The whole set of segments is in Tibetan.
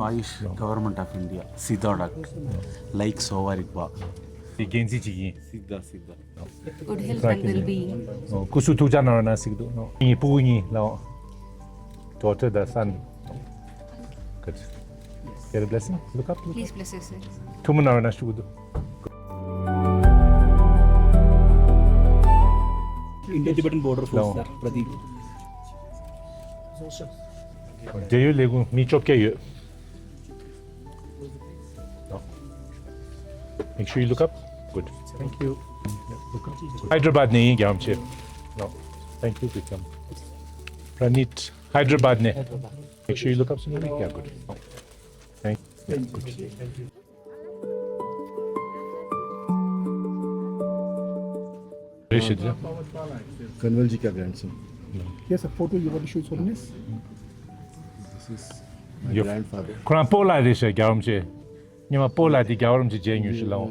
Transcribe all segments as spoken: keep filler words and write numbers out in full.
Ayush, Government of India, Siddha Doctor, like Sovarikba. དེ་འགན་འཛིན་ཅིག་ཡིན། Siddha, Siddha. Good health and well-being. ཨོ། སྐུ་གཟུགས་ཐུགས་ཅག་གནང་རོགས་གནང་ཟེར་གྱི་འདུག་ནོ། ངའི་སྤུ་གུ་གཉིས་ལའོ། Daughter, the son. Good. Get a blessing. Look up. Look up. Please bless us, sir. ཐུགས་མོ་གནང་རོགས་གནང་ཞུ་གི་འདུག Indo-Tibetan Border Force, no, sir, Pradeep. འབྲེལ་ཡོད་ལས་ཁུངས་མི་བཅོ་བརྒྱད་ཡོད། No. Make sure you look up. Good. Thank you. Look up. Hyderabad ནས་ཡིན་རྒྱ་རམ་ཆེ། No. Thank you, Vikram. Pranit, Hyderabad ནས། Make sure you look up. Yeah, good. Thank you. Yeah, good. རེད་ཤག་ད། Kanwal ji ka grandson. Yes, a photo you want to show, Holiness? This is my grandfather. ཁོ་རང་སྤོ་ལགས་རེད་ཤག་རྒྱ་རམ་ཆེ། ཉི་མ་སྤོ་ལགས་དེ་རྒྱ་རམ་ཆེ་མཇལ་མྱོང་ཤག་ལའོ།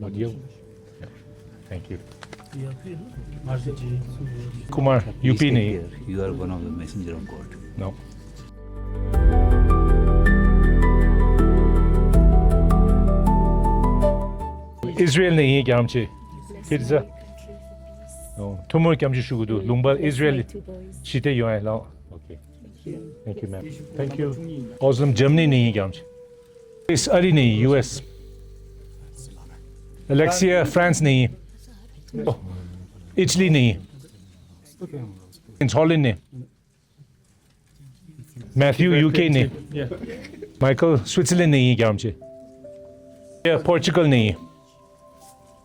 Audio. Thank you. Kumar, U P ནས། You are one of the messenger of God. No. ཨིས་ར་ཨེལ་ནས་ཡིན་རྒྱ་རམ་ཆེ། ཁྱེད་ཚོ། ཨོ། ཐུགས་སྨོན་སྐྱབས་འཇུག་ཞུ་གི་འདུག་ལུང་པ་ཨིས་ར་ཨེལ་ཞི་བདེ་ཡོང་ཡ་ལའོ། Okay. Thank you, ma'am. Thank you. Oslo, Germany ནས་ཡིན་རྒྱ་རམ་ཆེ། Chris, ཨ་རི་ནས་ཡིན། U S. Alexia, France ནས་ཡིན། ཨོ། Italy ནས་ཡིན། Holland ནས། Matthew, U K ནས། Michael, Switzerland ནས་ཡིན་རྒྱ་རམ་ཆེ། Yeah, Portugal ནས་ཡིན།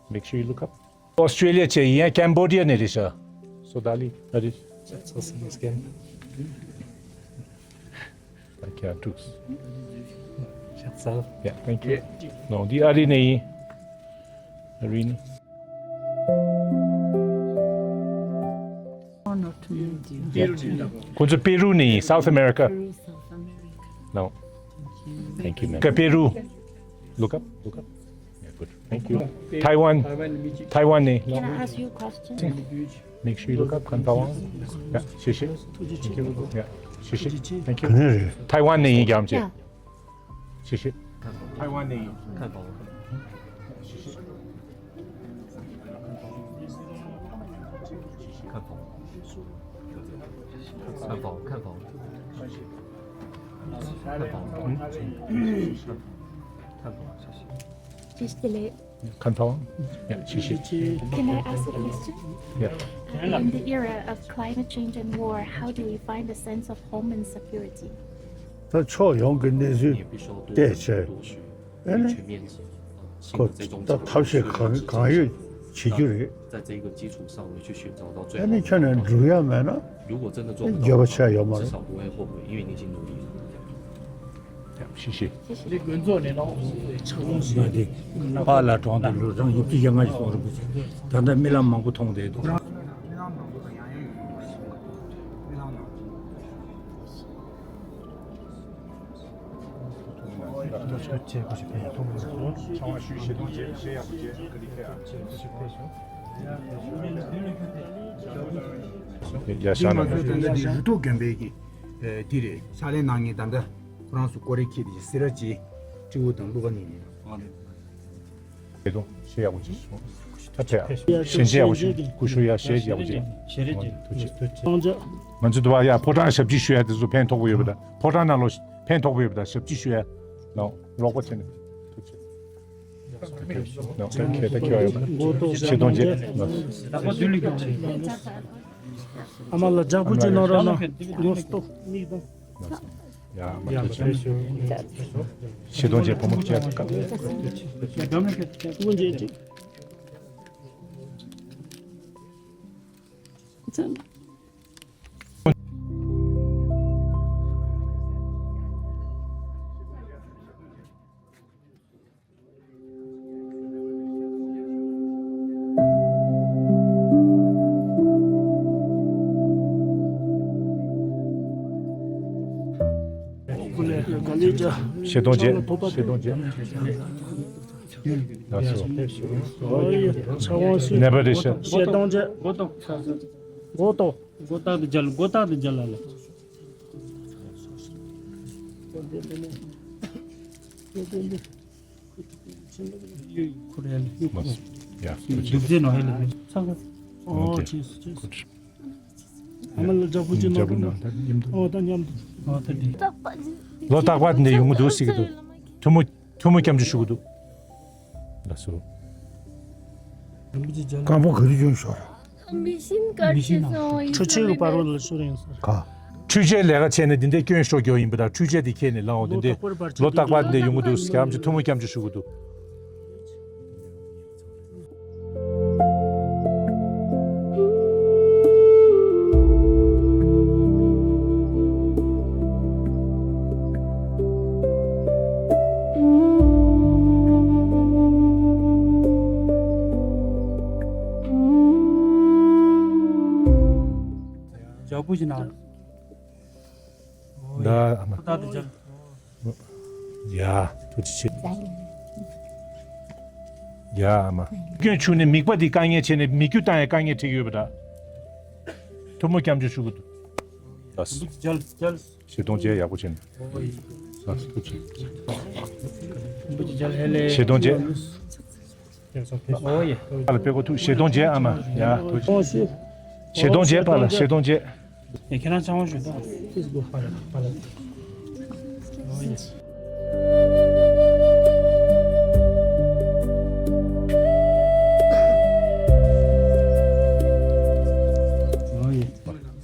Make sure you look up. Australia ཆེ་ཡིན། Cambodia ནས་རེད་ཤག་སོ་ད་ལི་ཨ་རི། I can't do. Yeah, thank you. No, འདི་ཨ་རི་ནས་ཡིན། ཨ་རི་ནས། Honor to meet you. Yeah. ཁོང་ཚོ་པེ་རུ་ནས་ཡིན། South America. Peru, South America. No. Thank you, ma'am. Peru. Look up, look up. Yeah, good. Thank you. Taiwan. Taiwan ནས། Can I ask you a question? Make sure you look up. ཁམས་ཕ་ཝང་། Yeah, 谢谢。Thank you. Yeah, 谢谢。Thank you. Taiwan ནས་ཡིན་རྒྱ་རམ་ཆེ། Yeah. 谢谢。台湾的有。看房。谢谢。看房。看房，看房。看房，嗯。看房，谢谢。 看房。Yeah, 谢谢。 Can I ask a question? Yeah. In the era of climate change and war, how do we find a sense of home and security? ད་ཕྱོགས་ཡོངས་ཀྱི་གནས་ཚུལ་བལྟས་བྱས། ཨ་ནི་ཁོ་ད་ཐབས་ཤེས་གང་གང་ཡོད་བྱེད་རྒྱུ་རེད། ཨ་ནི་ཁྱོད་ནས་འགྲུབ་ཡ་མེད་ན་འགྱོད་པ་ཆེ་ཡོད་མ་རེད། 谢谢。 ང་དེ་པཱ་ལགས་གྲོངས་དུས་ལོ་གྲངས་ཉི་ཤུ་ཞེ་ལྔ་ཞིག་སོང་རེད་པ། ད་ལྟ་རྨི་ལམ་མང་པོ་མཐོང་བསྡད་འདུག་ང་ཚོ་ད་ལྟ་འདི་རུ་ཐོག་དགོན་པའི་གི་དེ་རེད། ཕྱག་ལས་གནང་མཁན་ད་ལྟ་ཁོ་རང་ཚོ་ཀོ་རེ་ཁྱེར་ཏེ་སེ་ར་བྱེས་སྤྲེའུ་དང་ཀླུ་ཁ་ནས་ཡིན། ཆེ་མཐོང་ཞེ་ཡག་པོ་ཅིག་སོང་། ད་ཆ་ཡག་ཞལ་མཇལ་ཡག་པོ་ཅིག་སྐུ་ཞབས་ཡག་ཞལ་ཡག་པོ་ཅིག་ཞལ་རས་ཅན། ཐུགས་རྗེ་ཆེ། ང་ཚོ་དུ་བ་ཡ་ཕོ་བྲང་ཞབས་ཕྱི་ཞུ་ཡ་དེ་ཚོ་ཕན་ཐོགས་པོ་ཡོད་པ་དང་། ཕོ་བྲང་ནང་ལོགས་ཕན་ཐོགས་པོ་ཡོད་པ་དང་། ཞབས་ཕྱི་ཞུ་ཡ་ལ་རོགས་པ་བྱས་ནས། ཐུགས་རྗེ་ཆེ། ཆེ་མཐོང་ཅེ། ཨ་མ་ལ་ལྗགས་པོ་ཅིག་གནང་རོགས་གནང་། ངོ་སྟོ་མིག་དང་། ཡ་མ་ཐུགས་རྗེ་ཆེ། ཆེ་མཐོང་ཅེ་བུ་མོ་ཁྱེད་ཀ་ཆེ་མཐོང་ཅེ། ཆེ་མཐོང་ཅེ། ལགས་སོ། ནད་པ་རེད་ཤག་ཆེ་མཐོང་ཅེ། མགོ་ཏོ། མགོ་ཏོ། མགོ་ཏོ། མགོ་ཏོ། མགོ་ཏོ། མགོ་ཏོ། མགོ་ཏོ། མགོ་ཏོ། ཁོ་རེ་ལ་ཡུག་ཡ། སྡུག་རྫས་ནང་ཧེ་ལ་ཡུག་ཚ་ག་ཨོ་ཅེས་སུ་ཅེས་སུ། ཨ་མ་ལ་ཇ་ཕུ་ཅི་ནང་དུ་ནང་ཨོ་ད་མཉམ་དུ་ཨོ་ད་འདི། ལོ་རྟག་པར་འདི་ཡོང་གི་འདུག་ཟེར་གི་འདུག་ཐུ་མོ་ཐུ་མོ་སྐྱབས་འཇུག་ཞུ་གི་འདུག་ལགས་སོ། རྐང་པ་ག་རེ་གྱོན་ཤོར། མི་ཤིན་ཀར་ཆེ་སོང་། འཕྲུལ་ཆས་ཀྱི་པར་རོ་ལ་ཤོར་ཡིན་ས། ག་འཕྲུལ་ཆས་ལས་ཀ་བྱས་ནས་འདི་འདྲའི་སྐྱོན་ཤོར་རྒྱུ་ཡིན་པ་དང་། འཕྲུལ་ཆས་དེ་ཁྱེར་ནས་ལངས་འོང་། འདི་འདྲའི་ལོ་རྟག་པར་འདི་ཡོང་གི་འདུག་སྐྱབས་འཇུག་ཐུ་མོ་སྐྱབས་འཇུག་ཞུ་གི་འདུག་ཇ་ཕུ་ཅི་ནང་། ད་ཨ་མ། ད་དེ་ཅན། ཡ། ཐུགས་རྗེ་ཆེ། ཡ་ཨ་མ། སྐྱོན་བྱུང་ནས་མིད་པ་འདི་དཀའ་ངལ་བྱས་ནས་མིད་རྒྱུ་བཏང་ཡ་དཀའ་ངལ་འཕྲད་ཀྱི་ཡོད་པ་འདྲ། ཐུ་མོ་སྐྱབས་འཇུག་ཞུ་གི་འདུག་ལགས། བཞེས་སྡོང་བཅས་ཡག་པོ་བྱས་ནས། ལགས་ཐུགས་རྗེ་ཆེ། བཞེས་སྡོང་བཅས། ཨོ་ཡེ། ཨ་ལ་པད་ཀོ་ཐུགས། བཞེས་སྡོང་བཅས་ཨ་མ། ཡ་ཐུགས་རྗེ་ཆེ། བཞེས་སྡོང་བཅས་པ་ལ། བཞེས་སྡོང་བཅས། ཡ་ཁྱེད་རང་ཆང་བ་ཞུ་དང་། ཨོ་ཡེ། ཨོ་ཡེ།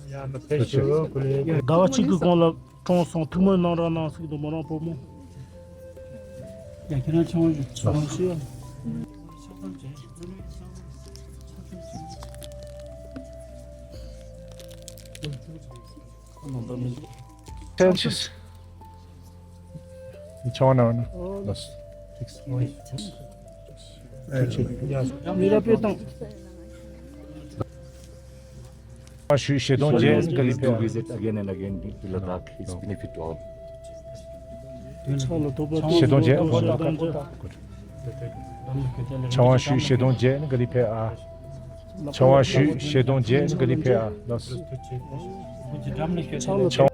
ཡ་མ་ཕེབས་ཞུ་ཀུ་ལེ། ཟླ་བ་གཅིག་གི་གོང་ལ། གྲོངས་སོང་། ཐུགས་སྨོན་གནང་རོགས་གནང་ཟེར་གྱི་འདུག་མོ་རང་བུ་མོ། ཡ་ཁྱེད་རང་ཆང་བ་ཞུ། ཆང་བ་ཞུ་ཡ། ཐེངས་ཆེ། ཆང་བ་གནང་རོགས་གནང་། ལགས་སོ། མི་རབས་པའི་སྟེང་། ཞུ། བཞེས་སྡོང་བཅས་ག་ལེར་ཕེབས་ཨ། Visit again and again to Ladakh. It's benefit to all. བཞེས་སྡོང་བཅས། ཆང་བ་ཞུ། བཞེས་སྡོང་བཅས་ག་ལེར་ཕེབས་ཨ། ཆང་བ་ཞུ། བཞེས་སྡོང་བཅས་ག་ལེར་ཕེབས་ཨ། ལགས་སོ། ཆང་།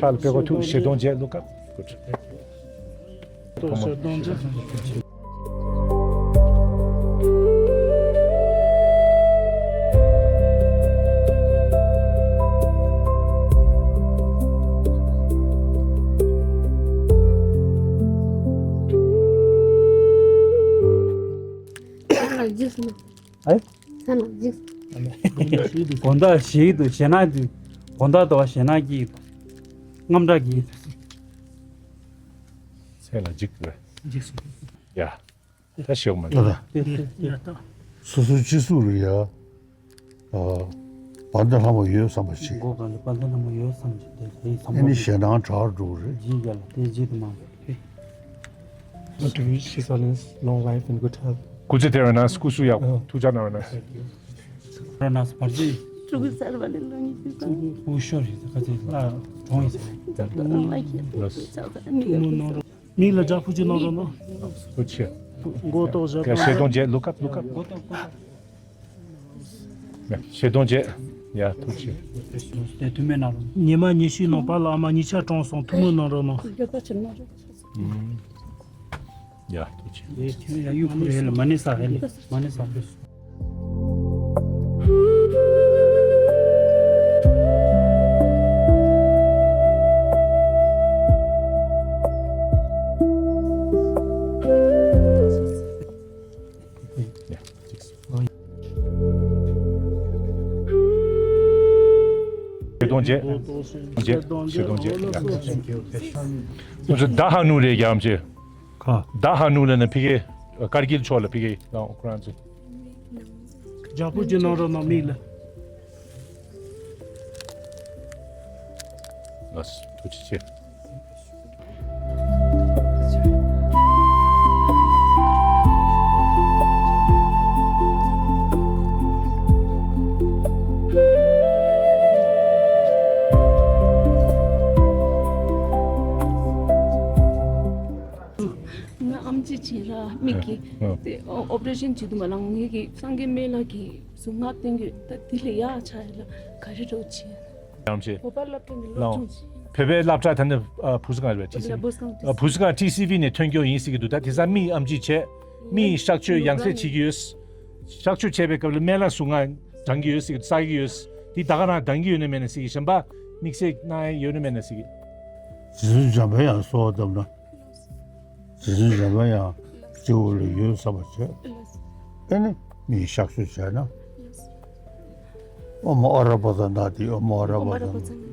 ཕྱག་ལ་ཕེབས་པ་ཐུགས། བཞེས་སྡོང་བཅས། Look up. Good. བཞེས་སྡོང་བཅས། ཨེ། ས་ན་འཇིགས། དགོང་དག་ཞེད་ཀྱི་འདུག་ཞེད་སྣང་འདུག་དགོང་དག་དོ་ཞེད་སྣང་སྐྱེ་ཡི་འདུག་དངངས་སྐྲག་སྐྱེ་ཡི་འདུག་ཚེ་ལ་འཇིགས་རེད། འཇིགས་སོང་། ཡ། ད་ཞོག་མ། ཡ་ད། སོ་སོའི་སྤྱི་གཙུག་ལ་ཡ། བར་མདའ་ལྷ་མོ་ཡོད་བསམ་པ་ཞིག་མགོ་སྒང་ལ་བར་མདའ་ལྷ་མོ་ཡོད་བསམ་ཞིག་དེ་དེ་བསམ་པ། ཨེ་ནི་ཞེད་སྣང་དྲག་འགྲོ་གི་རེད། ཇི་ཡ་ལ་དེ་ཇི་དུ་མ། Want to wish His Holiness long life and good health. སྐུ་ཚེ་བརྟན་པ་གནང་། སྐུ་གཟུགས་ཡག་པོ། ཐུགས་ཅག་གནང་བ་གནང་། རོ་ནས་བར་ཆད། ཕྲུ་གུ་གསར་པ་ལས་ལོ་ཉི་ཤུ་ཙམ། སྐུ་ཤོར་ཞིག་ཁ་ཚེ་ལ་གྲོངས་ཡིན་ཟེར། ད་ལྟ་མ་ཁྱེད་ཕྲུ་གུ་ཆགས་ས་མི་ཡོད། མིག་ལ་ལྗགས་ཕུ་ཅིག་གནང་རོགས་གནང་། ཐུགས་རྗེ་ཆེ། མགོ་ཏོག་བཞག་བཞེས་སྡོང་བཅས། Look up, look up. མགོ་ཏོག་མགོ་ཏོག་བཞེས་སྡོང་བཅས། ཡ་ཐུགས་རྗེ་ཆེ། དེ་དུས་མེད་ན་རུང་། ཉི་མ་ཉི་ཤུའི་ནང་བར་ལ་ཨ་མ་གཉིས་ཆ་གྲོངས་སོང་། ཐུགས་སྨོན་གནང་རོགས་གནང་། ཡ་ཐུགས་རྗེ་ཆེ། དེ་ཡ་ཡུ་ཁུ་རེ་ལ་མ་ཎི་ས་རེ་ལ་མ་ཎི་ས་རེ། བཞེས་སྡོང་བཅས། བཞེས་སྡོང་བཅས། བཞེས་སྡོང་བཅས། ཡ། ཁོང་ཚོ་ད་ཧ་ནུ་རེད་རྒྱ་ཆེ། ག་ད་ཧ་ནུ་ལ་ནི་ཕི་གེ་ཀར་གིལ་ཕྱོགས་ལ་ཕི་གེ་ཡང་ཁོ་རང་ཚོ། ལྗགས་ཕུ་ཅིག་གནང་རོགས་གནང་། མིག་ལ། ལགས་སོ། ཐུགས་རྗེ་ཆེ། ང་ཨམ་ཆི་ཆེ་ར་མིག་གི། ཨ། དེ་ཨོ་ཨོ་པ་རེ་ཤན་བྱེད་དུས་མ་ལངས་ངེད་ཀྱི་སངས་རྒྱས་སྨན་བླ་གི་གཟུངས་སྔགས་བསྟན་རྒྱུ་ད་དེ་ལས་ཡག་ཆ་ཡོད་ལ་ག་རེ་རོགས་བྱེད། ཡང་ཅི། བོད་པ་སློབ་གྲྭ་ནས་སློབ་ལའོ། སྦྱོང་བྱེད། བོད་པའི་སློབ་གྲྭ་ད་ནི་ཨ་བུ་སི་ཁང་རེད་པས། ཊི་སི་ཝི། བུ་སི་ཁང་། ཨ་བུ་སི་ཁང་ཊི་སི་ཝི་ནས་ཐོན་རྒྱུ་ཡིན་ཟེར་གྱི་འདུག་ད་དེང་སང་མིས་ཨེམ་ཆི་བྱས། མིས་གཤག་བཅོས་ཡང་སེ་བྱེད་ཀྱི་ཡོད། གཤག་བཅོས་བྱས་པའི་སྐབས་ལ་སྨན་བླ་གཟུངས་སྔགས་བགྲང་གི་ཡོད་ཟེར་གྱི་འདུག་ད་ག་རང་བགྲང་གི་ཡོད་ན་མེད་ན་ཟེར་གྱི་གཞན་པ་དམིགས་བསལ་གནང་ཡ་ཡོད་ན་མེད་ན་ཟེར་གྱི། རྗེ་བཙུན་འཇམ་དཔལ་དབྱངས་གསོལ་བ་བཏབ་ན། རྗེ་བཙུན་འཇམ་དཔལ་དབྱངས་སྤྱི་བོ་ལ་ཡོད་བསམ་པ་བྱས། ཨེ་ནི་མིས་གཤག་བཅོས་བྱས་ན། ཨོཾ་ཨ་ར་པ་ཙ་ན་དྷཱིཿ་ཨོཾ་ཨ་ར་པ་ཙ་ན་དྷཱིཿ་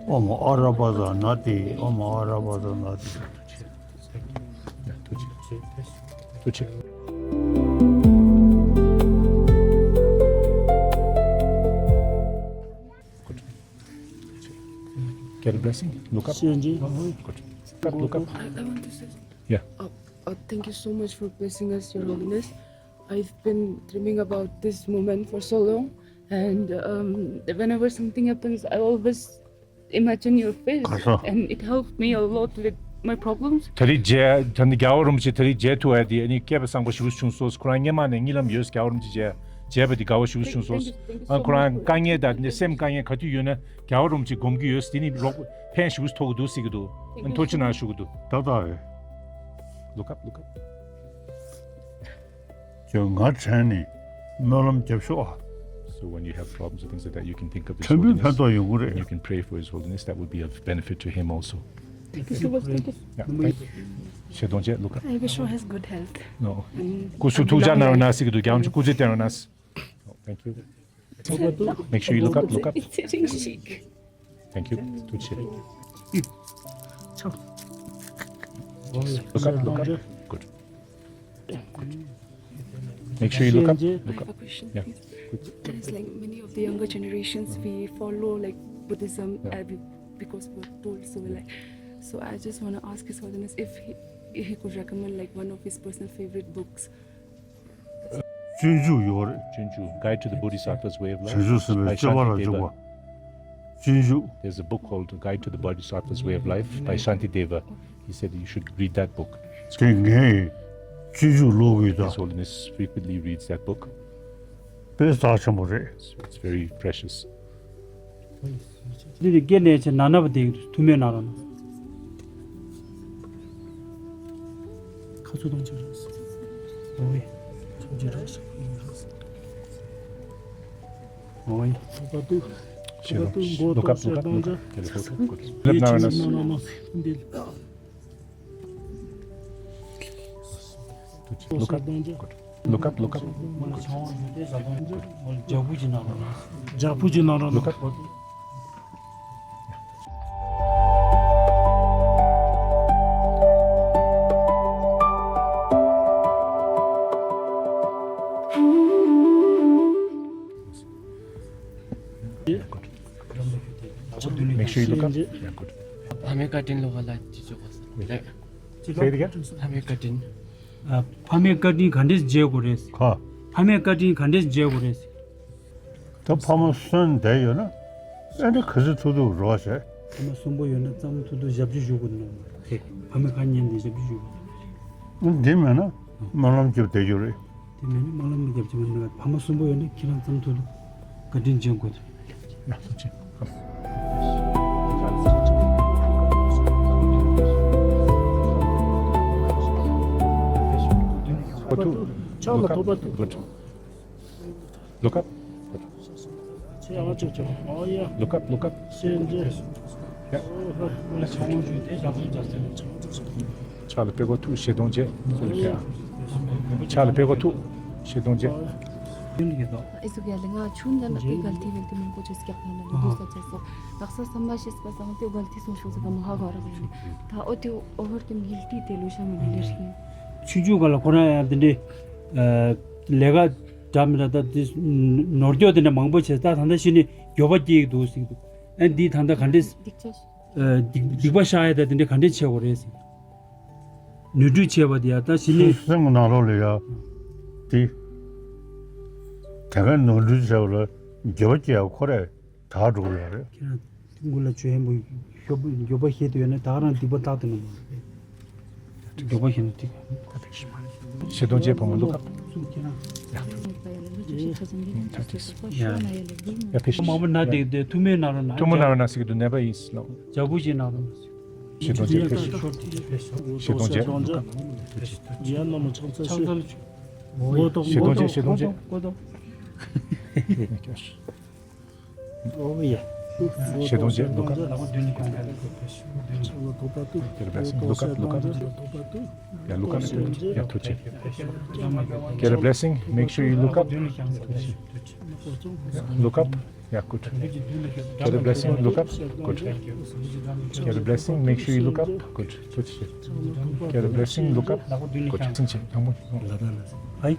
ཨོཾ་ཨ་ར་པ་ཙ་ན་དྷཱིཿ་ཨོཾ་ཨ་ར་པ་ཙ་ན་དྷཱིཿ་ཐུགས་རྗེ་ཆེ། ཐུགས་རྗེ་ཆེ། Good. Get a blessing. Look up. Good. Look up, look up. I, I want to say something. Yeah. Uh, uh, thank you so much for blessing us, Your Holiness. I've been dreaming about this moment for so long, and um, whenever something happens, I always imagine your face, and it helped me a lot with my problems. ད་རེས་མཇལ། ད་ནི་རྒྱལ་བ་རིན་པོ་ཆེ་ད་རེས་མཇལ་ཐུབ་པ་དེ་ཨ་ནི་སྐལ་བ་བཟང་པོ་ཞེ་པོ་བྱུང་སོང་། ཁོ་རང་སྔོན་མ་ནས་གཉིད་ལམ་ཡོད། རྒྱལ་བ་རིན་པོ་ཆེ་མཇལ་བ་དེ་དགའ་བ་ཞེ་པོ་བྱུང་སོང་། ཨ་ཁོ་རང་དཀའ་ངལ་དང་ནི་སེམས་དཀའ་ངལ་ག་དུས་ཡོད་ན་རྒྱལ་བ་རིན་པོ་ཆེ་སྒོམ་གྱི་ཡོད། དེ་ནི་རོགས་ཕན་ཞེ་པོ་ཐོགས་ཀྱི་འདུག་ཟེར་གྱི་འདུག་ཨ་ཐུགས་རྗེ་གནང་ཞུ་གི་འདུག་ཏག་ཏག་རེད། Look up, look up. ཁྱོད་ང་དྲན་ནས་སྨོན་ལམ་རྒྱབ་ཤོག་ཨ། So when you have problems and things like that, you can think of His Holiness. ཕན་ཐོགས་ཡོང་གི་རེད། And you can pray for His Holiness. That would be of benefit to him also. Thank you so much. Thank you. Yeah, thank you. ཞེ་གདོང་བཅས། Look up. I wish for his good health. No. སྐུ་གཟུགས་ཐུགས་ཅག་གནང་རོགས་གནང་ཟེར་གྱི་འདུག་རྒྱལ་བ་རིན་པོ་ཆེ་སྐུ་ཚེ་བརྟན་རོགས་གནང་། Oh, thank you. Make sure you look up, look up. Thank you. ཐུགས་རྗེ་ཆེ། Look up, look up. Good. Make sure you look up. Look up. I have a question, please. Yeah. Good. There is, like, many of the younger generations, we follow, like, Buddhism, uh, we, because we're told so, like, so I just wanna ask His Holiness if he, he could recommend, like, one of his personal favorite books. སྤྱོད་འཇུག་ཡོད་རེད། སྤྱོད་འཇུག Guide to the Bodhisattva's Way of Life བྱང་ཆུབ་སེམས་དཔའི་by སྤྱོད་པ་ལ་Shantideva. འཇུག་པ། སྤྱོད་འཇུག There's a book called Guide to the Bodhisattva's Way of Life by Shantideva. He said you should read that book. དེ་ངས་སྤྱོད་འཇུག་ཀློག་གི་ཡོད། His Holiness frequently reads that book. དཔེ་རྩ་ཆེན་པོ་རེད། It's, it's very precious. འདི་ནི་སྐེ་ནས་ཆེ་ན་ན་བ་དེ་ཐུ་མེད་ན་ར་ན། ཁ་ཚུ་དང་ཆ་ར་ས། ཨོ་ཝེ། ཆ་ཅི་ར་ས། ཨོ་ཝེ། ཁ་ཏུ། ཁ་ཏུ་མགོ་ཏོ་སེ་དང་ཆ། ལབ་ན་ར་ན། Look up. Look up, look up. Look up. Look up. Make sure you look up. Yeah, good. ཕ་མའི་བཀའ་དྲིན་ལོ་ག་ལ་ཅི་ཆོག་གོ། Say it again. ཕ་མའི་བཀའ་དྲིན། ཨ། ཕ་མའི་བཀའ་དྲིན་ག་འདྲས་འཇལ་དགོས་རེད། ཁ། ཕ་མའི་བཀའ་དྲིན་ག་འདྲས་འཇལ་དགོས་རེད། ད་ཕ་མ་གསོན་བསྡད་ཡོད་ན་ཨེ་འདྲ་ག་ཚོད་ཐུབ་ཐུབ་རོགས་བྱས། ཕ་མ་གསོན་པོ་ཡོད་ན་ཙམ་ཐུབ་ཐུབ་ཞབས་ཕྱི་ཞུ་དགོས་འདུག་ཨེ། ཕ་མའི་ཁ་ཉན་ནས་ཞབས་ཕྱི་ཞུ་དགོས། འདི་མེད་ན་སྨོན་ལམ་རྒྱབ་བསྡད་རྒྱུ་རེད། དེ་མིན་ན་སྨོན་ལམ་མི་རྒྱབ་ཀྱི་མིན་ན་ཕ་མ་གསོན་པོ་ཡོད་ན་ཁྱེད་རང་ཙམ་ཐུབ་ཐུབ་བཀའ་དྲིན་འཇལ་དགོས། ཡ། ཐུགས་རྗེ་ཆེ། ཕྱག་ལ་ཐོགས་པ་ཐུག Look up. Look up, look up. Yeah. ཕྱག་ལ་དཔེ་ཀོ་ཐུག་ཞེ་གདོང་བཅས། ཕྱག་ལ་དཔེ་ཀོ་ཐུག་ཞེ་གདོང་བཅས། ཨི་ཟུག་ཡ་ལི་ང་ཆུང་ཙམ་ན་དེ་གལ་ཏེ་ཡོད་དེ་མང་པོ་བཅོས་སྐྱབས་དང་ལ་འདུག་ས་བཅས་སོ། ལག་ས་བསམ་པ་ཤེས་པ་སང་དེ་གལ་ཏེ་སོང་ཤོག་ཟེར་ག་མ་ཧ་གོ་ར་ག་ཡ་ལི། ད་ཨོ་དེ་ཨོ་ཧོར་དེ་མིལ་ཏི་དེ་ལུ་ཤ་མི་མི་ལེར་ཤིང་། ཆུ་ཆུ་ག་ལ་ཁོ་རང་ཡང་དེ་འདྲའི་ལས་ཀ་འདྲ་མི་འདྲ་ད་དེ་ནོར་འཁྱོག་དེ་འདྲ་མང་པོ་བྱས་ད་ད་ལྟ་ཤི་ནི་འགྱོད་པ་སྐྱེ་གི་འདུག་ཟེར་གི་འདུག་ཨ་འདི་ད་ལྟ་ག་འདྲས་སྡིག་ཆ་སྡིག་པ་བཤགས་ཡ་ད་དེ་འདྲ་ག་འདྲས་བྱེད་དགོས་རེད་ཟེར། ནོར་འཁྲུལ་བྱས་པ་དེ་ཡང་ད་གཞི་ནས། སེམས་ཀྱི་ནང་ལོགས་ལ་ཡང་དེ། དེ་ག་ནོར་འཁྲུལ་བྱས་པ་ལ་འགྱོད་པ་སྐྱེ་ཡ་ཁོ་རས་དག་འགྲོ་གི་ཡོད་རེད། ཁྱེད་རང་དེ་དངུལ་ལ་བཅོལ་ཡན་པོ་ཤོབ་འགྱོད་པ་བཤད་དུ་ཡོད་ན་ད་ག་རང་སྡིག་པ་བཏགས་དེ་ནོ་མ་རེད། འགྱོད་པ་བཤད་ན་ཐིག་ཞེ་སྡང་བརྗེད། བུ་མོ་look up. ཡ། ཡ། ཕེབས་ཤིག་མང་པོ་ན་དེ་དེ་ཐུག་མེད་ན་རོ་ན། ཐུག་མོ་ན་རོ་ན་ཟེར་གི་འདུག་ནད་པ་ཡིན་ཟེར་ལོ། ཇ་བུ་ཅིག་ན་རོ་ན་ཟེར། ཞེ་སྡང་བརྗེད། ཕེབས་ཤིག་ཞེ་སྡང་བརྗེད། ཡ་ན་མོ་ཆང་ཚ་ཤོད། ཞེ་སྡང་བརྗེད། ཞེ་སྡང་བརྗེད། ཞེ་སྡང་བརྗེད། ཞེ་སྡང་བརྗེད། Look up. Get a blessing. Look up, look up. Yeah, look up. Yeah, ཐུགས་རྗེ་ཆེ། Get a blessing. Make sure you look up. Look up. Yeah, good. Get a blessing. Look up. Good. Get a blessing. Make sure you look up. Good. ཐུགས་རྗེ་ཆེ། Get a blessing. Look up. Good. ཐུགས་རྗེ་ཆེ། ཡག་པོ། ལ་ད་ལ། ཨ་ཡི།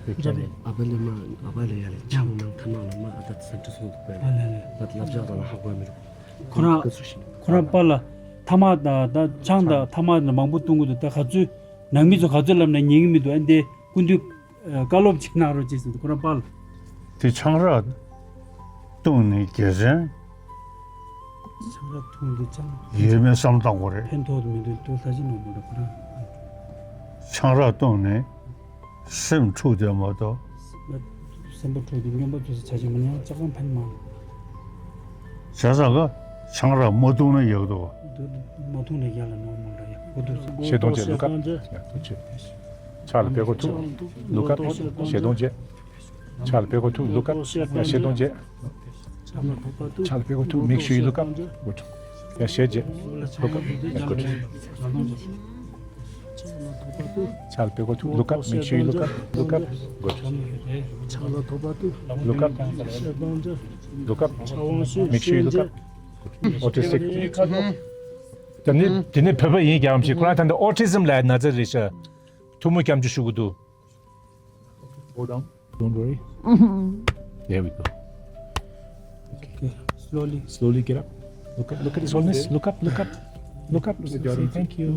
ཨ་བ་ལེ་མ། ཨ་བ་ལེ་ཡ་ལེ། ཆང་ནང་ཐ་མ་ལ་མ་ཨ་ད་ཚ་འདྲི་སོང་འདུག་པས། ཨ་ལེ་ལེ། ད་ལབ་ཇག་ར་ཧ་གོ་མི་རུ། ཁོ་རང་། ཁོ་རང་པཱ་ལགས་ཐ་མག་དང་ད་ཆང་དང་ཐ་མག་ལ་མང་པོ་བཏུང་གི་འདུག་ད་ག་ཚོད་ནང་མི་ཚོ་ག་ཚོད་ལབ་ན་ཉན་གི་མི་འདུག་ཨ་འདི་སྐུ་མདུན་བཀའ་སློབ་ཅིག་གནང་རོགས་ཅེས་ཟེར་འདུག་ཁོ་རང་པཱ་ལགས། དེ་ཆང་རག་བཏུང་ནས་དགེ་མཚན་ཆང་རག་འཐུང་དུས་ཙམ། ཡོད་མེད་བསམ་བཏང་དགོས་རེད། ཕན་ཐོགས་མི་འདུག་ཏུ་ལྷ་ཅི་ནོར་མོ་འདྲ་ཁོ་རང་། ཆང་རག་བཏུང་ནས་སེམས་འཁྲུགས་བསྡད་མ་གཏོགས། སེམས་པ་འཁྲུགས་ཏེ་སྨྱོན་པ་ཚོས་བྱ་བྱེད་མི་ཉན་ལྕགས་སྒམ་ཕན་མང་། བྱས་ཙང་ག་ཆང་རག་མ་བཏུང་ན་ཡག་འདུག་ག་མ་བཏུང་ན་ཡག་ལ་ནོར་མོ་འདྲ་ཡག་པོ་འདུག་ཞེ་སྡང་བརྗེད། Look up. ཡ་ཐུགས་རྗེ་ཆེ། ཕྱག་ལ་པད་ཀོ་ཐུག Look up. ཞེ་སྡང་བརྗེད། ཕྱག་ལ་པད་ཀོ་ཐུག Look up. ཡ་ཞེ་སྡང་བརྗེད། ཕྱག་ལ་པད་ཀོ་ཐུག Make sure you look up. Good. ཡ་ཞེ་བརྗེད། Look up. ཡ་good. ཕྱག་ལ་པད་ཀོ་ཐུག Look up. Make sure you look up. Look up. Good. Look up. Look up. Make sure you look up. Autistic. དེ་ནི་དེ་ནི་བོད་པ་ཡིན་ཀྱང་ཞིག་ཁོ་རང་ད་ལྟ་autism ལ་ན་ཚ་རེད་ཤག་ཐུགས་མོ་སྐྱབས་འཇུག་ཞུ་གི་འདུག Hold on. Don't worry. There we go. Okay. Slowly. Slowly get up. Look up. Look at his holiness. Look up. Look up. Look up. Say thank you.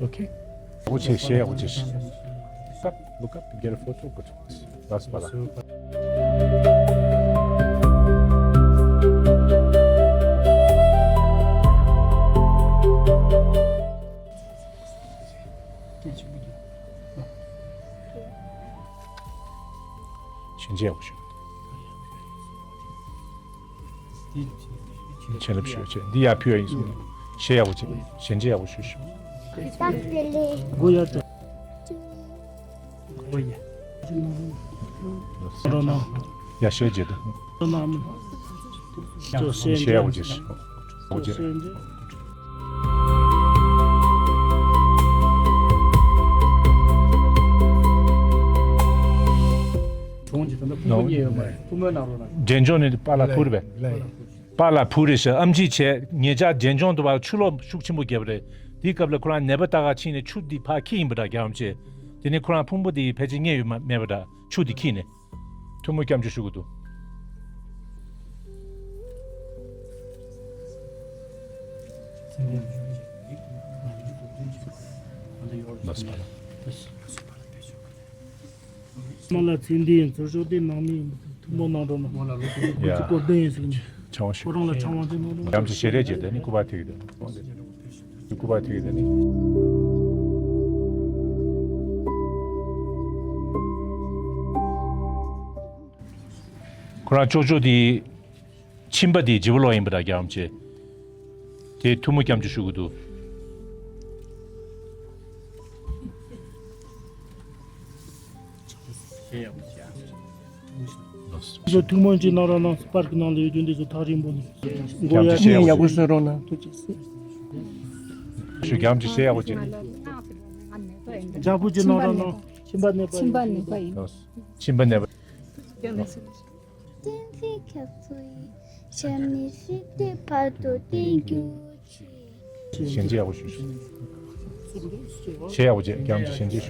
Okay. ཡག་པོ་བྱས། ཞེ་ཡག་པོ་བྱས། Look up. Look up. Get a photo. Good. Last པ་ལ། ཞལ་འཛེམ་ཡག་པོ་ཞུ། ཆེ་ལབ་ཞུ་ཆེ། འདི་ཡར་ཕུལ་བ་ཡིན་གསུངས་ནས། ཞལ་ཡག་པོ་བྱེད། ཞལ་འཛེམ་ཡག་པོ་ཞུ་ཞུ། ད་དེ་ལས། ཡ་ཞལ་འཛེམ་དང་། ཞལ་ཡག་པོ་བྱེད་ཞུ། ཡག་པོ་བྱེད། གྲོང་ཁྱེར་ད་ལྟ་ཕུང་པོ་རྙེད་ཡོད་མ་རེད། ཕུང་པོའི་ནང་རོ་ན། འབྲས་ལྗོངས་ནས་པཱ་ལགས་ཕུར་བས། པཱ་ལགས་ཕུར་རེད་ཤག་ཨེམ་ཆི་བྱས། ཉེ་ཆར་འབྲས་ལྗོངས་དུ་བ་ཆུ་ལོག་ཤུགས་ཆེན་པོ་བརྒྱབ་པ་རེད། དེའི་སྐབས་ལ་ཁོ་རང་ནད་པ་ལྟ་ག་ཕྱིན་ནས་ཆུ་འདི་ཕར་འཁྱེར་ཡིན་པ་འདྲ་རྒྱག་ཨེམ་ཆི། དེ་ནས་ཁོ་རང་ཕུང་པོ་དེ་ཕལ་ཆེར་རྙེད་ཡོད་མ་མེད་པ་འདྲ། ཆུ་འདི་འཁྱེར་ནས། ཐུགས་མོ་སྐྱབས་འཇུག་ཞུ་གི་འདུག་མ་ལ་ཚེ་འདིའི་ཚུར་ཤོག་དེ་ནང་མི་ཐུན་མོང་ནང་འགྲོ་ན་མ་ལ་ལོ་དགུ་བཅུ་གོ་བདུན་ཡིན་ཟེར་ནས། ཆང་བ་ཞུ། ཁོ་རང་ལ་ཆང་བ་ཅིག་གནང་རོགས། ཡང་ཅིག་ཞལ་རས་བྱས་ཏེ་ནི་སྐུ་པར་ཐིག་ཏེ། སྐུ་པར་ཐིག་ཏེ་ནི། ཁོ་རང་ཅོག་ཅོག་དེ། མཆིན་པ་དེ་བྱི་བ་ལོག་ཡིན་པ་འདྲ་རྒྱག་ཨེམ་ཆི། དེ་ཐུན་མོ་སྐྱབས་འཇུག་ཞུ་གི་འདུག་ཚོ་ཐུན་མོང་ཅིག་གནང་རོགས་གནང་། པར་གི་ནང་ལ་ཡོད་རྒྱུ་འདི་ཚོ་ཐག་རིང་པོ་ནས། མགོ་ཡར་ཡག་པོ་བཟོ་རོགས་གནང་། ཐུགས་རྗེ་ཆེ། ཞུ། རྒྱ་མ་ཅིག་ཞེ་ཡག་པོ་ཅིག་ཇ་བུ་ཅིག་གནང་རོགས་གནང་། མཆིན་པ་ནད་པ་ཡིན། མཆིན་པ་ནད་པ་ཡིན། མཆིན་པ་ནད་པ། བསྟན་འཛིན་རྒྱ་མཚོ་ཡི། ཞབས་ནས་བཞུགས་ཏེ་བར་དུ་བརྟན་གྱུར་ཅིག་ཞལ་འཛེམ་ཡག་པོ་ཞུ་ཞུ། ཞལ་ཡག་པོ་བྱེད། རྒྱ་མ་ཅིག་ཞལ་འཛེམ་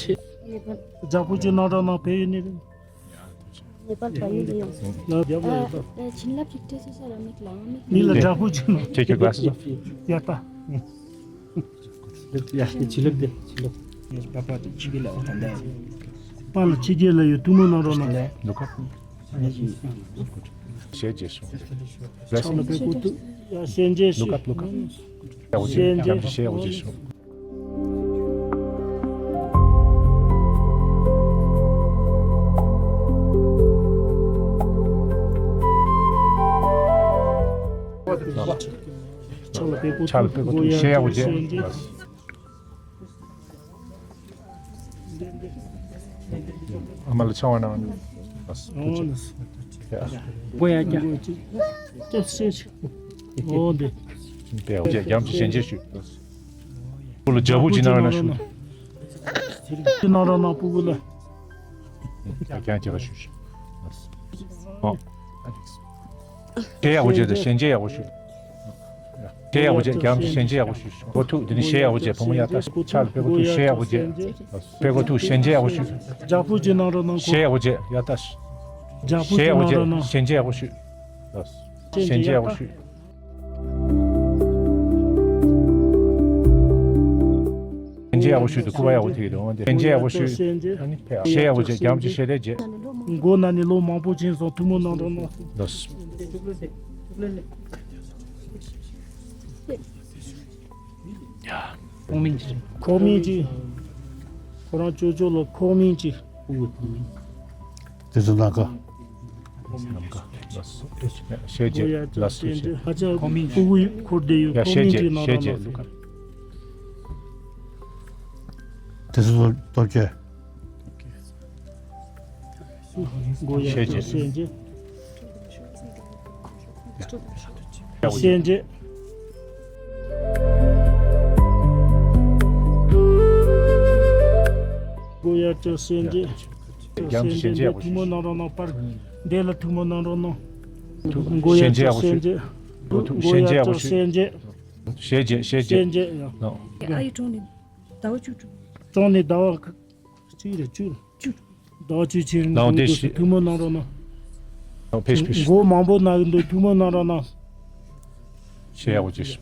ཞུ། ཇ་བུ་ཅིག་གནང་རོགས་གནང་། བལ་ཡུལ་ནས་རེད། ནེ་པཱལ་བལ་ཡུལ་ནས་ཡོང་སོང་། ལ་རྒྱབ་ལ་ཡོད་ད། བྱིན་རླབས་ཅིག་སྤྲད་ཤེས་ཤ་ལ་མིག་ལ་མིག་མིག་ལ་ཇ་བུ་ཅིག་གནང་། Take your glasses off. ཡ་ད། ཡ་ཡ་བྱིན་རླབས་དེ་བྱིན་རླབས། པ་པ་དེ་ཕྱི་རྒྱལ་ལ་འོ་ད་འདའ། པཱ་ལགས་ཕྱི་རྒྱལ་ལ་ཡོད། ཐུན་མོང་གནང་རོགས་གནང་། ལོ་ཀ། ཞལ་མཇལ་ཞུ། ཆང་ལ་པད་ཀོ་ཐུག་ཡ་ཞལ་མཇལ་ཞུ། ལོ་ཀ་ལོ་ཀ། ཞལ་མཇལ་ཞུ། ཞལ་མཇལ་ཞུ། ཕྱག་ལ་དཔེ་ཀོ་ཐུག་ཕྱག་ལ་དཔེ་ཀོ་ཐུག་ཞལ་ཡག་པོ་བྱས། ཨ་མ་ལ་ཆང་བ་གནང་། མགོ་ཡར་བཀྱག་སྐྱབས་སུ་མཆི། འོ་འདི། དེ་རྒྱ་མཚོ་ཞལ་མཇལ་ཞུ། སྐུ་ལ་རྒྱལ་པོ་ཅིག་གནང་རོགས་གནང་ཞུ། ཅི་གནང་རོགས་གནང་སྤུ་གུ་ལ། རྒྱ་རྒྱ་ཞུ་ཞུ། ཨོ། ཞལ་ཡག་པོ་བྱས་ཏེ་ཞལ་མཇལ་ཡག་པོ་ཞུ། ཞལ་ཡག་པོ་བྱས། རྒྱ་མཚོ་ཞལ་མཇལ་ཡག་པོ་ཞུ། ཀོ་ཐུག་འདི་ནི་ཞལ་ཡག་པོ་བྱས། བུ་མོ་ཡར་ལྟ། ཕྱག་ལ་དཔེ་ཀོ་ཐུག་ཞལ་ཡག་པོ་བྱས། དཔེ་ཀོ་ཐུག་ཞལ་མཇལ་ཡག་པོ་ཞུ། རྒྱལ་པོ་ཅིག་གནང་རོགས་གནང་། ཞལ་ཡག་པོ་བྱས། ཡར་ལྟ། རྒྱལ་པོ་ཞལ་ཡག་པོ་བྱས། ཞལ་མཇལ་ཡག་པོ་ཞུ། ཞལ་མཇལ་ཡག་པོ་ཞུ། ཞལ་མཇལ་ཡག་པོ་ཞུ་དུ་སྐུ་པར་ཡག་པོ་ཐིག་དུ་འོང་དེ། ཞལ་མཇལ་ཡག་པོ་ཞུ། ཞལ་མཇལ་ཡག་པོ་བྱས། རྒྱ་མཚོ་ཞལ་རས་བྱས། མགོ་ན་ནི་ལོ་མང་པོ་ཕྱིན་སོང་། ཐུགས་སྨོན་གནང་རོགས་གནང་། ལགས་སོ། ཁོག་སྨན་གྱིས། ཁོག་སྨན་གྱིས། ཁོ་རང་ཅོ་ཅོ་ལ་ཁོག་སྨན་གྱིས། དེ་ཚོ་ནམ་མཁའ། ནམ་མཁའ། ལགས་སོ། ཞལ་མགོ་ཡར་བྱས། ལགས་སོ། ཞལ་མཇལ། ཁ་ཆེ་ཁོག་སྨན་གྱིས། ཕྲུ་གུ་ཡི་འཁོར་འདས་ཡོད། ཡ་ཁོག་ཞལ་སྨན་མཇལ། གྱིས་གནང་ཞལ་རོགས་མཇལ། གནང་། ལུ་ག་དེ་ཚོ་སྟོབས་ཆེ། མགོ་ཡར་བྱས། ཞལ་མཇལ། ཞལ་མཇལ། ཞལ་མཇལ། མགོ་ཡར་བྱས། ཞལ་མཇལ། རྒྱ་མཚོ་ཞལ་མཇལ་ཡག་པོ་ཞུ། ཐུགས་སྨོན་གནང་རོགས་གནང་། པར་འདི་ལ་ཐུགས་སྨོན་གནང་རོགས་གནང་། མགོ་ཡར་བྱས། ཞལ་མཇལ། མགོ་ཡར་བྱས། ཞལ་མཇལ། ཞལ་མཇལ། ཞལ་མཇལ། ཞལ་མཇལ། ཡ། ཨ་ཡི་གྲོང་ནས་ཟླ་བ་བཅུ་དྲུག་གྲོང་ནས་ཟླ་བ་གཅིག་རེད། བཅུ། བཅུ། ཟླ་བ་བཅུ་ཕྱིན། ནང་དེ་ཐུགས་སྨོན་གནང་རོགས་གནང་། ཕེབས་ཕེབས། མགོ་མང་པོ་ན་གི་འདུག་ཐུགས་སྨོན་གནང་རོགས་གནང་། ཞལ་ཡག་པོ་བྱས།